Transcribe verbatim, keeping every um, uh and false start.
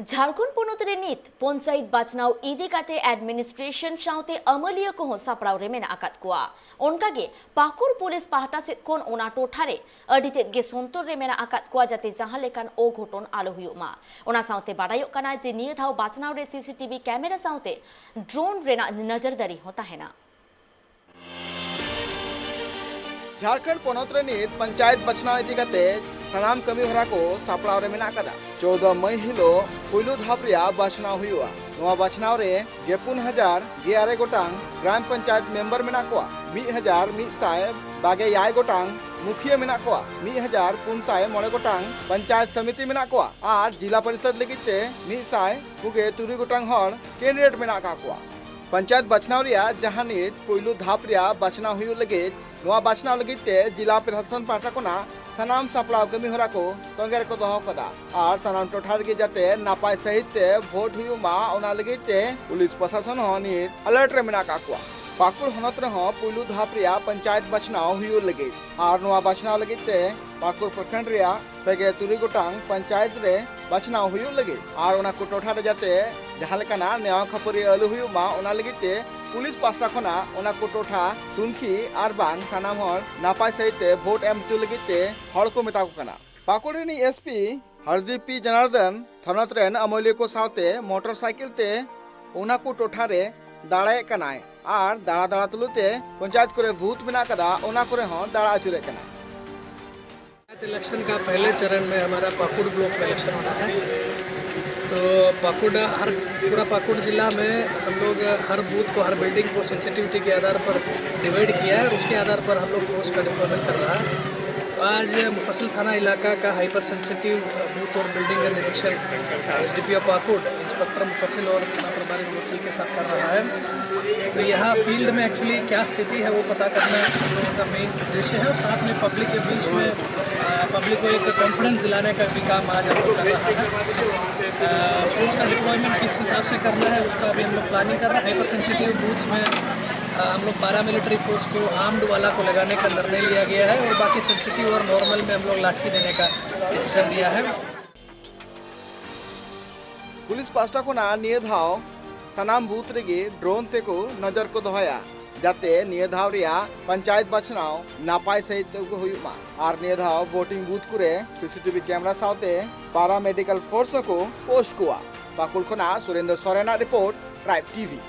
ᱡᱷᱟᱲᱠᱷᱚᱸᱰ ᱯᱚᱱᱚᱛ ᱨᱮ ᱱᱤᱛ ᱯᱚᱧᱪᱟᱭᱮᱛ ᱵᱟᱪᱷᱱᱟᱣ ᱤᱫᱤ ᱠᱟᱛᱮ ᱮᱰᱢᱤᱱᱤᱥᱴᱨᱮᱥᱚᱱ ᱥᱟᱶᱛᱮ ᱟᱹᱢᱟᱹᱞᱤᱭᱟᱹ ᱠᱚᱦᱚᱸ ᱥᱟᱯᱲᱟᱣ ᱨᱮ ᱢᱮᱱᱟᱜ ᱟᱠᱟᱫ ᱠᱚᱣᱟ᱾ ᱚᱱᱠᱟᱜᱮ ᱯᱟᱹᱠᱩᱲ ᱯᱩᱞᱤᱥ ᱯᱟᱦᱴᱟ ᱥᱮᱫ ᱠᱷᱚᱱ ᱚᱱᱟ ᱴᱚᱴᱷᱟ ᱨᱮ ᱟᱹᱰᱤ ᱛᱮᱫ ᱜᱮ ᱥᱚᱱᱛᱚᱨ ᱨᱮ ᱢᱮᱱᱟᱜ ᱟᱠᱟᱫ ᱠᱚᱣᱟ, ᱡᱟᱛᱮ ᱡᱟᱦᱟᱸ ᱞᱮᱠᱟᱱ ᱚᱜᱷᱚᱴᱚᱱ ᱟᱞᱚ ᱦᱩᱭᱩᱜ ᱢᱟ᱾ ᱚᱱᱟ ᱥᱟᱶᱛᱮ ᱵᱟᱰᱟᱭᱚᱜ ᱠᱟᱱᱟ ᱡᱮ ᱱᱤᱭᱟᱹ ᱫᱷᱟᱣ ᱵᱟᱪᱷᱱᱟᱣ ᱨᱮ ᱥᱤᱥᱤᱴᱤᱵᱷᱤ ᱠᱮᱢᱮᱨᱟ ᱥᱟᱶᱛᱮ ᱰᱨᱳᱱ ᱨᱮᱱᱟᱜ ᱱᱚᱡᱚᱨᱫᱟᱨᱤ ᱦᱚᱸ ᱛᱟᱦᱮᱱᱟ᱾ ᱡᱷᱟᱲᱠᱷᱚᱸᱰ ᱯᱚᱱᱚᱛ ᱨᱮ ᱱᱤᱛ ᱯᱚᱧᱪᱟᱭᱮᱛ ᱵᱟᱪᱷᱱᱟᱣ ᱤᱫᱤ ᱠᱟᱛᱮ ᱥᱟᱱᱟᱢ ᱠᱟᱹᱢᱤ ᱦᱚᱨᱟ ᱠᱚ ᱥᱟᱯᱲᱟᱣ ᱨᱮ ᱢᱮᱱᱟᱜ ᱟᱠᱟᱫᱟ᱾ ᱪᱳᱣᱫᱚ ᱢᱟᱹᱭ ᱦᱤᱞᱳᱜ ᱯᱩᱭᱞᱩ ᱫᱷᱟᱯ ᱨᱮᱭᱟᱜ ᱵᱟᱪᱷᱱᱟᱣ ᱦᱩᱭᱩᱜᱼᱟ᱾ ᱱᱚᱣᱟ ᱵᱟᱪᱷᱱᱟᱣ ᱨᱮ ᱜᱮᱯᱩᱱ ᱦᱟᱡᱟᱨ ᱜᱮ ᱟᱨᱮ ᱜᱚᱴᱟᱝ ᱜᱨᱟᱢ ᱯᱚᱧᱪᱟᱭᱮᱛ ᱢᱮᱢᱵᱟᱨ ᱢᱮᱱᱟᱜ ᱠᱚᱣᱟ, ᱢᱤᱫ ᱦᱟᱡᱟᱨ ᱢᱤᱫ ᱥᱟᱭ ᱵᱟᱜᱮ ᱮᱭᱟᱭ ᱜᱚᱴᱟᱝ ᱢᱩᱠᱷᱤᱭᱟᱹ ᱢᱮᱱᱟᱜ ᱠᱚᱣᱟ, ᱢᱤᱫ ᱦᱟᱡᱟᱨ ᱯᱩᱱ ᱥᱟᱭ ᱢᱚᱬᱮ ᱜᱚᱴᱟᱝ ᱯᱚᱧᱪᱟᱭᱮᱛ ᱥᱚᱢᱤᱛᱤ ᱢᱮᱱᱟᱜ ᱠᱚᱣᱟ ᱟᱨ ᱡᱤᱞᱟ ᱯᱚᱨᱤᱥᱚᱫ ᱞᱟᱹᱜᱤᱫ ᱛᱮ ᱢᱤᱫ ᱥᱟᱭ ᱯᱩᱜᱮ ᱛᱩᱨᱩᱭ ᱜᱚᱴᱟᱝ ᱦᱚᱲ ᱠᱮᱱᱰᱤᱰᱮᱴ ᱢᱮᱱᱟᱜ ᱟᱠᱟᱫ ᱠᱚᱣᱟ᱾ ᱯᱚᱧᱪᱟᱭᱮᱛ ᱵᱟᱪᱷᱱᱟᱣ ᱨᱮᱭᱟᱜ ᱡᱟᱦᱟᱸ ᱱᱤᱛ ᱯᱩᱭᱞᱩ ᱫᱷᱟᱯ ᱨᱮᱭᱟᱜ ᱵᱟᱪᱷᱱᱟᱣ ᱦᱩᱭᱩᱜ ᱞᱟᱹᱜᱤᱫ, ᱱᱚᱣᱟ ᱵᱟᱪᱷᱱᱟᱣ ᱞᱟᱹᱜᱤᱫ ᱛᱮ ᱡᱤᱞᱟ ᱯᱨᱚᱥᱟᱥᱚᱱ ᱯᱟᱦᱴᱟ ᱠᱷᱚᱱᱟᱜ ᱥᱟᱱᱟᱢ ᱥᱟᱯᱲᱟᱣ ᱠᱟᱹᱢᱤ ᱦᱚᱨᱟ ᱠᱚ ᱛᱚᱸᱜᱮ ᱨᱮᱠᱚ ᱫᱚᱦᱚ ᱠᱟᱫᱟ ᱟᱨ ᱥᱟᱱᱟᱢ ᱴᱚᱴᱷᱟ ᱨᱮᱜᱮ ᱡᱟᱛᱮ ᱱᱟᱯᱟᱭ ᱥᱟᱹᱦᱤᱡ ᱛᱮ ᱵᱷᱳᱴ ᱦᱩᱭᱩᱜ ᱢᱟ, ᱚᱱᱟ ᱞᱟᱹᱜᱤᱫ ᱛᱮ ᱯᱩᱞᱤᱥ ᱯᱨᱚᱥᱟᱥᱚᱱ ᱦᱚᱸ ᱱᱤᱛ ᱟᱞᱟᱨᱴ ᱨᱮ ᱢᱮᱱᱟᱜ ᱟᱠᱟᱫ ᱠᱚᱣᱟ᱾ ᱯᱟᱹᱠᱩᱲ ᱦᱚᱱᱚᱛ ᱨᱮᱦᱚᱸ ᱯᱩᱭᱞᱩ ᱫᱷᱟᱯ ᱨᱮᱭᱟᱜ ᱯᱚᱧᱪᱟᱭᱮᱛ ᱵᱟᱪᱷᱱᱟᱣ ᱦᱩᱭᱩᱜ ᱞᱟᱹᱜᱤᱫ ᱟᱨ ᱱᱚᱣᱟ ᱵᱟᱪᱷᱱᱟᱣ ᱞᱟᱹᱜᱤᱫ ᱛᱮ ᱯᱟᱹᱠᱩᱲ ᱯᱨᱚᱠᱷᱚᱸᱰ ᱨᱮᱭᱟᱜ ᱯᱮᱜᱮ ᱛᱩᱨᱩᱭ ᱜᱚᱴᱟᱝ ᱯᱚᱧᱪᱟᱭᱮᱛ ᱨᱮ ᱵᱟᱪᱷᱱᱟᱣ ᱦᱩᱭᱩᱜ ᱞᱟᱹᱜᱤᱫ ᱟᱨ ᱚᱱᱟ ᱠᱚ ᱴᱚᱴᱷᱟ ᱨᱮ ᱡᱟᱛᱮ ᱡᱟᱦᱟᱸ ᱞᱮᱠᱟᱱᱟᱜ ᱱᱮᱭᱟᱣ ᱠᱷᱟᱹᱯᱟᱹᱨᱤ ᱟᱞᱚ ᱦᱩᱭᱩᱜ ᱢᱟ, ᱚᱱᱟ ᱞᱟᱹᱜᱤᱫ ᱛᱮ ᱯᱩᱞᱤᱥ ᱯᱟᱥᱴᱟ ᱠᱷᱚᱱᱟᱜ ᱚᱱᱟ ᱠᱚ ᱴᱚᱴᱷᱟ ᱛᱩᱱᱠᱷᱤ ᱟᱨ ᱵᱟᱝ ᱥᱟᱱᱟᱢ ᱦᱚᱲ ᱱᱟᱯᱟᱭ ᱥᱟᱹᱦᱤᱡ ᱛᱮ ᱵᱷᱳᱴ ᱮᱢ ᱦᱚᱪᱚ ᱞᱟᱹᱜᱤᱫ ᱛᱮ ᱦᱚᱲ ᱠᱚ ᱢᱮᱛᱟ ᱠᱚ ᱠᱟᱱᱟ᱾ ᱯᱟᱹᱠᱩᱲ ᱨᱤᱱᱤᱡ ᱮᱥᱯᱤ ᱦᱟᱨᱫᱤᱯ ᱯᱤ ᱡᱚᱱᱟᱨᱫᱚᱱ ᱛᱷᱚᱱᱚᱛ ᱨᱮᱱ ᱟᱹᱢᱟᱹᱞᱤᱭᱟᱹ ᱠᱚ ᱥᱟᱶᱛᱮ ᱢᱚᱴᱚᱨ ᱥᱟᱭᱠᱮᱞ ᱛᱮ ᱚᱱᱟ ᱠᱚ ᱴᱚᱴᱷᱟ ᱨᱮ ᱫᱟᱬᱟᱭᱮᱫ ᱠᱟᱱᱟᱭ ᱟᱨ ᱫᱟᱬᱟ ᱫᱟᱬᱟ ᱛᱩᱞᱩᱡ ᱛᱮ ᱯᱚᱧᱪᱟᱭᱮᱛ ᱠᱚᱨᱮ ᱵᱩᱛᱷ ᱢᱮᱱᱟᱜ ᱠᱟᱫᱟ, ᱚᱱᱟ ᱠᱚᱨᱮ ᱦᱚᱸ ᱫᱟᱬᱟ ᱟᱹᱪᱩᱨᱮᱫ ᱠᱟᱱᱟᱭ᱾ इलेक्शन का पहले चरण में हमारा पाकुड़ ब्लॉक में इलेक्शन होना है। तो पाकुड़, हर, पूरा पाकुड़ जिला में हम लोग हर बूथ को, हर बिल्डिंग को सेंसिटिविटी के आधार पर डिवाइड किया है और उसके आधार पर हम लोग फोर्स का डिप्लॉयमेंट कर रहा है। तो आज मुफस्सिल थाना इलाका का हाइपर सेंसिटिव बूथ और बिल्डिंग का निरीक्षण एसडीपीओ पाकुड़, इंस्पेक्टर मुफस्सिल और थाना प्रभारी मुफस्सिल के साथ कर रहा है। तो यहाँ फील्ड में एक्चुअली क्या स्थिति है, वो पता करना हम लोगों का मेन उद्देश्य है और साथ में पब्लिक के बीच में, अ, पब्लिक को एक कॉन्फिडेंस दिलाने का भी काम आज हम लोग कर रहा है। अ, फोर्स का डिप्लॉयमेंट किस हिसाब से करना है, उसका अभी हम लोग प्लानिंग कर रहे हैं। हाइपर सेंसिटिव बूथ्स में, अ, हम लोग पैरामिलिट्री फोर्स को, आर्म्ड वाला को लगाने का निर्णय लिया गया है और बाकी सेंसिटिव और नॉर्मल में हम लोग लाठी देने का डिसीजन लिया है। ᱯᱩᱞᱤᱥ ᱯᱟᱥᱴᱟ ᱠᱷᱚᱱᱟᱜ ᱱᱤᱭᱟᱹ ᱫᱷᱟᱣ ᱥᱟᱱᱟᱢ ᱵᱩᱛᱷ ᱨᱮᱜᱮ ᱰᱨᱳᱱ ᱛᱮᱠᱚ ᱱᱚᱡᱚᱨ ᱠᱚ ᱫᱚᱦᱚᱭᱟ, ᱡᱟᱛᱮ ᱱᱤᱭᱟᱹ ᱫᱷᱟᱣ ᱨᱮᱭᱟᱜ ᱯᱚᱧᱪᱟᱭᱮᱛ ᱵᱟᱪᱷᱱᱟᱣ ᱱᱟᱯᱟᱭ ᱥᱟᱹᱦᱤᱡ ᱛᱮ ᱦᱩᱭᱩᱜ ᱢᱟ᱾ ᱟᱨ ᱱᱤᱭᱟᱹ ᱫᱷᱟᱣ ᱵᱷᱳᱴᱤᱝ ᱵᱩᱛᱷ ᱠᱚᱨᱮ ᱥᱤᱥᱤᱴᱤᱵᱷᱤ ᱠᱮᱢᱮᱨᱟ ᱥᱟᱶᱛᱮ ᱯᱟᱨᱟ ᱢᱮᱰᱤᱠᱟᱞ ᱯᱷᱳᱨᱥ ᱦᱚᱸᱠᱚ ᱯᱳᱥᱴ ᱠᱚᱣᱟ᱾ ᱯᱟᱹᱠᱩᱲ ᱠᱷᱚᱱᱟᱜ ᱥᱩᱨᱮᱱᱫᱨᱚ ᱥᱚᱨᱮᱱᱟᱜ ᱨᱤᱯᱳᱨᱴ, ᱴᱨᱟᱭᱤᱵᱽ ᱴᱤᱵᱷᱤ᱾